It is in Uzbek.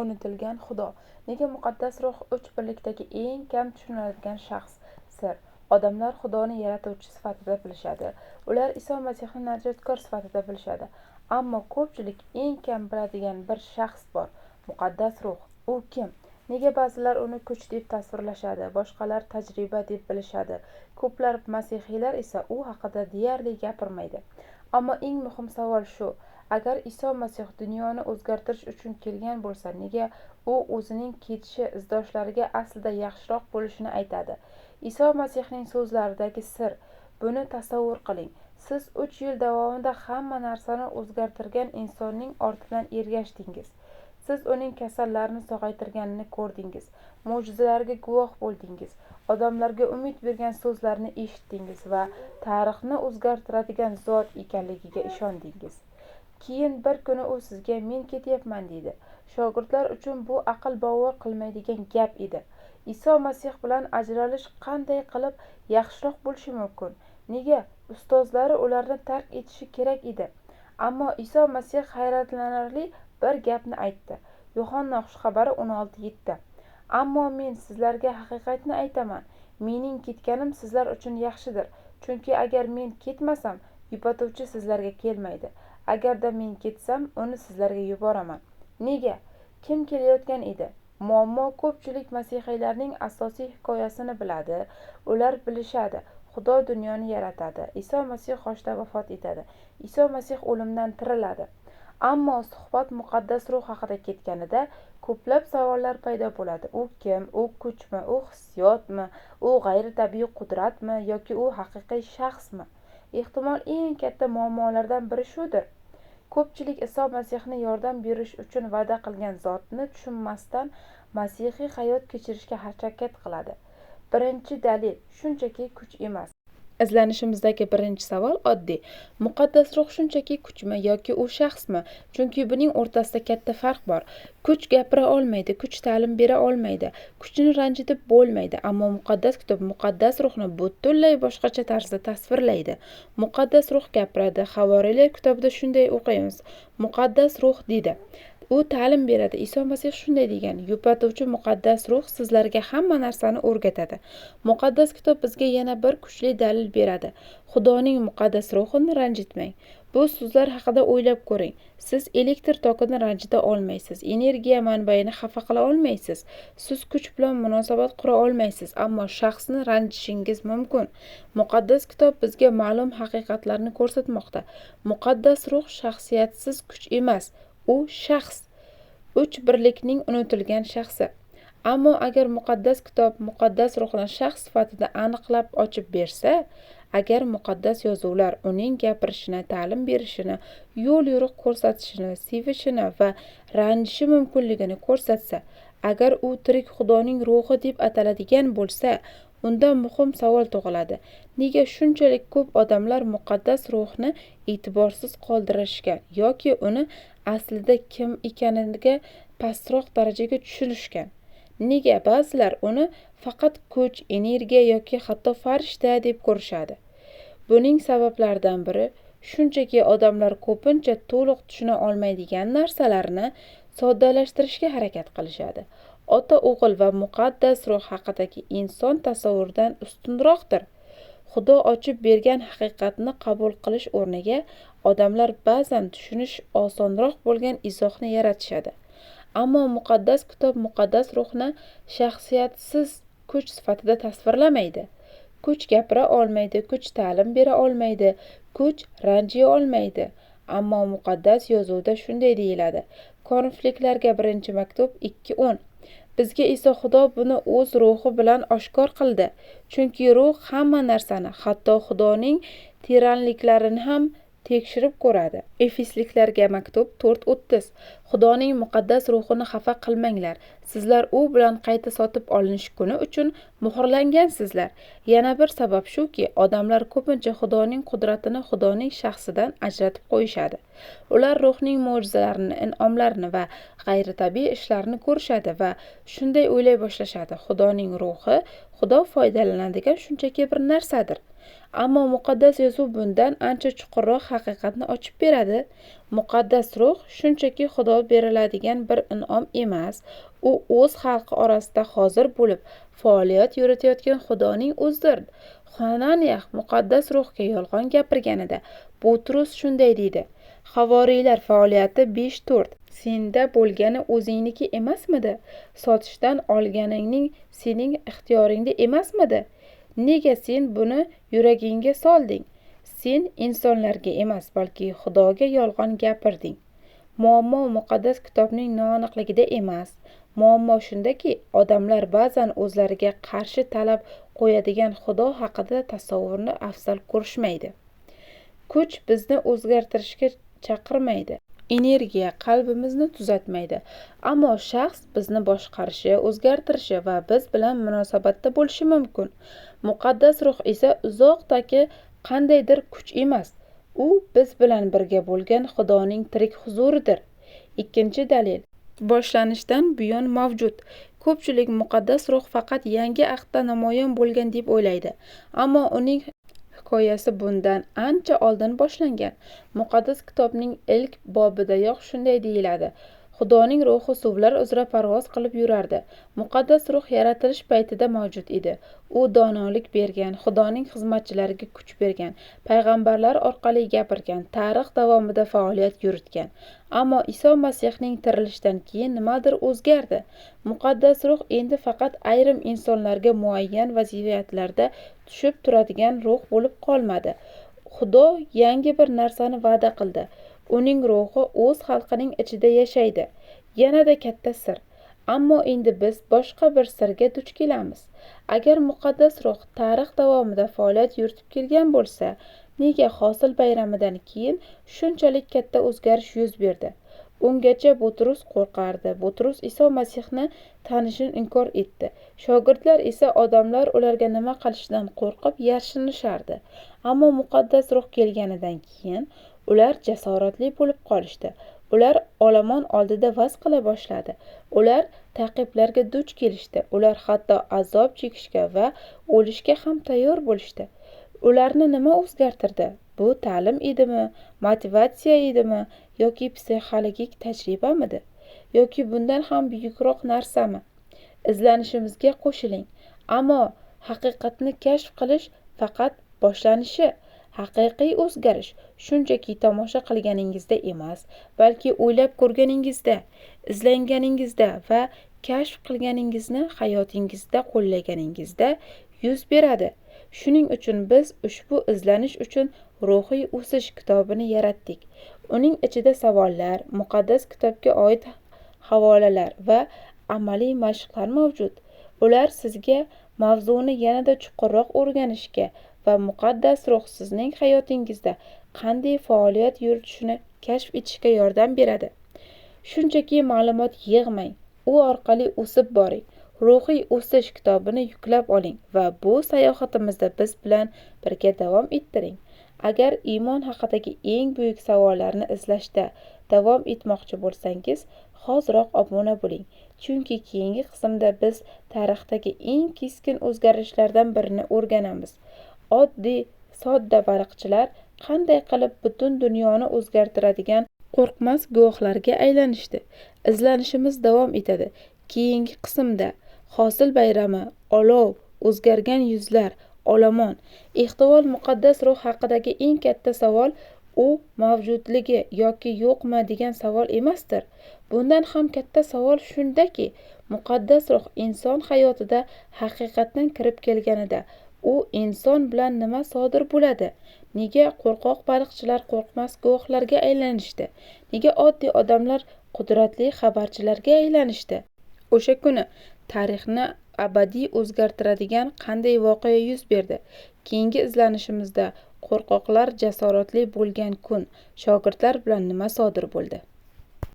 Unutilgan Xudo. Nega muqaddas ruh uch birlikdagi eng kam tushuniladigan shaxs? Sir. Odamlar Xudoni yaratuvchi sifatida bilishadi. Ular Iso Masihni najotkor sifatida bilishadi. Ammo ko'pchilik eng kam biladigan bir shaxs bor. Muqaddas ruh. U kim? Nega ba'zilar uni kuch deb tasvirlashadi, boshqalar tajriba deb bilishadi. Ko'plar masihiylar esa u haqida deyarli gapirmaydi. Ammo eng muhim savol shu: agar Iso Masih dunyoni o'zgartirish uchun kelgan bo'lsa, nega u o'zining ketishi izdoshlariga aslida yaxshiroq bo'lishini aytadi? Iso Masihning so'zlaridagi sir. Buni tasavvur qiling. Siz 3 yil davomida hamma narsani o'zgartirgan insonning ortidan ergashdingiz. Siz uning kasallarni sog'aytirganini ko'rdingiz, mo'jizalarga guvoh bo'ldingiz, odamlarga umid bergan so'zlarni eshitdingiz va tarixni o'zgartiradigan zot ekanligiga ishondingiz. Keyin bir kuni u sizga "Men ketyapman" deydi. Shogirdlar uchun bu aql bovar qilmaydigan gap edi. Iso Masih bilan ajralish qanday qilib yaxshiroq bo'lishi mumkin? Nega ustozlari ularni tark etishi kerak edi? Ammo Iso Masih hayratlanarli bir gapni aytdi. Yuhanna xushxabari 16:7. Ammo men sizlarga haqiqatni aytaman. Mening ketganim sizlar uchun yaxshidir. Chunki agar men ketmasam, yupatuvchi sizlarga kelmaydi. Agarda men ketsam, uni sizlarga yuboraman. Nega? Kim kelayotgan edi? Muammo ko'pchilik masihiylarning asosiy hikoyasini biladi. Ular bilishadi. Xudo dunyoni yaratadi. Iso Masih xochda vafot etadi. Iso Masih o'limdan tiriladi. Ammo suhbat muqaddas ruh haqida ketganida ko'plab savollar paydo bo'ladi. U kim? U kuchmi? U hissiyotmi? U g'ayritabiiy qudratmi yoki u haqiqiy shaxsmi? Ehtimol eng katta muammolardan biri shudir. Ko'pchilik Iso Masihni yordam berish uchun va'da qilgan zotni tushunmasdan masihiy hayot kechirishga harakat qiladi. Birinchi dalil shunchaki kuch emas. Izlanishimizdagi birinchi savol oddiy. Muqaddas ruh shunchaki kuchmi yoki u shaxsmi? Chunki buning o'rtasida katta farq bor. Kuch gapira olmaydi, kuch ta'lim bera olmaydi, kuchni ranjitib bo'lmaydi, ammo muqaddas kitob muqaddas ruhni butunlay boshqacha tarzda tasvirlaydi. Muqaddas ruh gapiradi. Havoriylar kitobida shunday o'qiymiz. Muqaddas ruh deydi. U ta'lim beradi. Iso Masih shunday degan: yupatuvchi muqaddas ruh sizlarga hamma narsani o'rgatadi. Muqaddas kitob bizga yana bir kuchli dalil beradi. Xudoning muqaddas ruhini ranjitmang. Bu so'zlar haqida o'ylab ko'ring. Siz elektr tokini ranjita olmaysiz, energiya manbaini xafa qila olmaysiz, siz kuch bilan munosabat qura olmaysiz, ammo shaxsni ranjitishingiz mumkin. Muqaddas kitob bizga ma'lum haqiqatlarni ko'rsatmoqda. Muqaddas ruh shaxsiyatsiz kuch emas. U shaxs. Uch birlikning unutilgan shaxsi. Ammo agar muqaddas kitob muqaddas ruhni shaxs sifatida aniqlab ochib bersa, agar muqaddas yozuvlar uning gapirishini, ta'lim berishini, yo'l-yo'riq ko'rsatishini, sevishini va ranjishi mumkinligini ko'rsatsa, agar u tirik Xudoning ruhi deb ataladigan bo'lsa, unda muhim savol tug'iladi. Nega shunchalik ko'p odamlar muqaddas ruhni e'tiborsiz qoldirishgan yoki uni aslida kim ekaniga pastroq darajaga tushirishgan? Nega ba'zilar uni faqat kuch, energiya yoki hatto farishta deb ko'rishadi? Buning sabablaridan biri shunchaki odamlar ko'pincha to'liq tushuna olmaydigan narsalarni soddalashtirishga harakat qilishadi. Ota, o'g'il va muqaddas ruh haqidagi inson tasavvuridan ustunroqdir. Xudo ochib bergan haqiqatni qabul qilish o'rniga odamlar ba'zan tushunish osonroq bo'lgan izohni yaratishadi. Ammo muqaddas kitob muqaddas ruhni shaxsiyatsiz kuch sifatida tasvirlamaydi. Kuch gapira olmaydi, kuch ta'lim bera olmaydi, kuch ranjiy olmaydi. Ammo muqaddas yozuvda shunday deyiladi. Korinfliklarga 1-maktub 2:10. Bizga esa Xudo buni o'z ruhi bilan oshkor qildi. Chunki ruh hamma narsani, hatto Xudoning teranliklarini ham tekshirib ko'radi. Efesliklarga maktub 4:30. Xudoning muqaddas ruhini xafa qilmanglar. Sizlar u bilan qayta sotib olinish kuni uchun muhrlangansizlar. Yana bir sabab shuki, odamlar ko'pincha Xudoning qudratini Xudoning shaxsidan ajratib qo'yishadi. Ular ruhning mo'jizalarini, in'omlarini va g'ayritabiiy ishlarini ko'rishadi va shunday o'ylay boshlashadi: Xudoning ruhi Xudo foydalanadigan shunchaki bir narsadir. Ammo muqaddas yozuv bundan ancha chuqurroq haqiqatni ochib beradi. Muqaddas ruh shunchaki Xudo beriladigan bir in'om emas, u o'z xalqi orasida hozir bo'lib faoliyat yuritayotgan Xudoning o'zidir. Hananiya muqaddas ruhga yolg'on gapirganida Butrus shunday deydi: Havoriylar faoliyati 5:4. Senda bo'lgani o'zingniki emasmidi? Sotishdan olganingning sening ixtiyoringda emasmidi? Nega sen buni yuragingga solding? Sen insonlarga emas, balki Xudoga yolg'on gapirding. Muammo muqaddas kitobning noaniqligida emas. Muammo shundaki, odamlar ba'zan o'zlariga qarshi talab qo'yadigan Xudo haqida tasavvurni afzal ko'rishmaydi. Kuch bizni o'zgartirishga chaqirmaydi. Energiya qalbimizni tuzatmaydi. Ammo shaxs bizni boshqarishi, o'zgartirishi va biz bilan munosabatda bo'lishi mumkin. Muqaddas ruh esa uzoqdagi qandaydir kuch emas. U biz bilan birga bo'lgan Xudoning tirik huzuridir. Ikkinchi dalil. Boshlanishdan buyon mavjud. Ko'pchilik muqaddas ruh faqat yangi ahdda namoyon bo'lgan deb o'ylaydi. Ammo uning hikoyasi bundan ancha oldin boshlangan. Muqaddas kitobning ilk bobidayoq shunday deyiladi: Xudoning ruhi suvlar uzra parvoz qilib yurardi. Muqaddas ruh yaratilish paytida mavjud edi. U donolik bergan, Xudoning xizmatchilariga kuch bergan, payg'ambarlar orqali gapirgan, tarix davomida faoliyat yuritgan. Ammo Iso Masihning tirilishidan keyin nimadir o'zgardi. Muqaddas ruh endi faqat ayrim insonlarga muayyan vaziyatlarda tushib turadigan ruh bo'lib qolmadi. Xudo yangi bir narsani va'da qildi. Uning ruhi o'z xalqining ichida yashaydi. Yanada katta sir. Ammo endi biz boshqa bir sirga duch kelamiz. Agar muqaddas ruh tarix davomida faoliyat yuritib kelgan bo'lsa, nega hosil bayramidan keyin shunchalik katta o'zgarish yuz berdi? Ungacha Butrus qo'rqardi. Butrus Iso Masihni tanishini inkor etdi. Shogirdlar esa odamlar ularga nima qilishidan qo'rqib yashirishardi. Ammo muqaddas ruh kelganidan keyin ular jasoratli bo'lib qolishdi. Ular olomon oldida vaz qila boshladi. Ular ta'qiblarga duch kelishdi. Ular hatto azob chekishga va o'lishga ham tayyor bo'lishdi. Ularni nima o'zgartirdi? Bu ta'lim edimi, motivatsiya edimi yoki psixologik tajribamidi? Yoki bundan ham buyukroq narsami? Izlanishimizga qo'shiling. Ammo haqiqatni kashf qilish faqat boshlanishi. Haqiqiy o'zgarish shunchaki tomosha qilganingizda emas, balki o'ylab ko'rganingizda, izlanganingizda va kashf qilganingizni hayotingizda qo'llaganingizda yuz beradi. Shuning uchun biz ushbu izlanish uchun ruhiy o'sish kitobini yaratdik. Uning ichida savollar, muqaddas kitobga oid havolalar va amaliy mashqlar mavjud. Ular sizga mavzuni yanada chuqurroq o'rganishga va muqaddas ruh sizning hayotingizda qanday faoliyat yuritishini kashf etishga yordam beradi. Shunchaki ma'lumot yig'mang, u orqali o'sib boring. Ruhiy o'sish kitobini yuklab oling va bu sayohatimizda biz bilan birga davom ettiring. Agar iymon haqidagi eng buyuk savollarni izlashda davom etmoqchi bo'lsangiz, hoziroq obuna bo'ling. Chunki keyingi qismda biz tarixdagi eng keskin o'zgarishlardan birini o'rganamiz. Oddiy, sodda baliqchilar qanday qilib butun dunyoni o'zgartiradigan qo'rqmas guvohlarga aylanishdi. Izlanishimiz davom etadi. Keyingi qismda hosil bayrami, olov, o'zgargan yuzlar, olomon. Ehtimol muqaddas ruh haqidagi eng katta savol u mavjudligi yoki yo'qmi degan savol emasdir. Bundan ham katta savol shundaki, muqaddas ruh inson hayotida haqiqatdan kirib kelganida u inson bilan nima sodir bo'ladi? Nega qo'rqoq baliqchilar qo'rqmas guvohlarga aylanishdi? Nega oddiy odamlar qudratli xabarchilarga aylanishdi? O'sha kuni tarixni abadiy o'zgartiradigan qanday voqea yuz berdi? Keyingi izlanishimizda qo'rqoqlar jasoratli bo'lgan kun shogirdlar bilan nima sodir bo'ldi?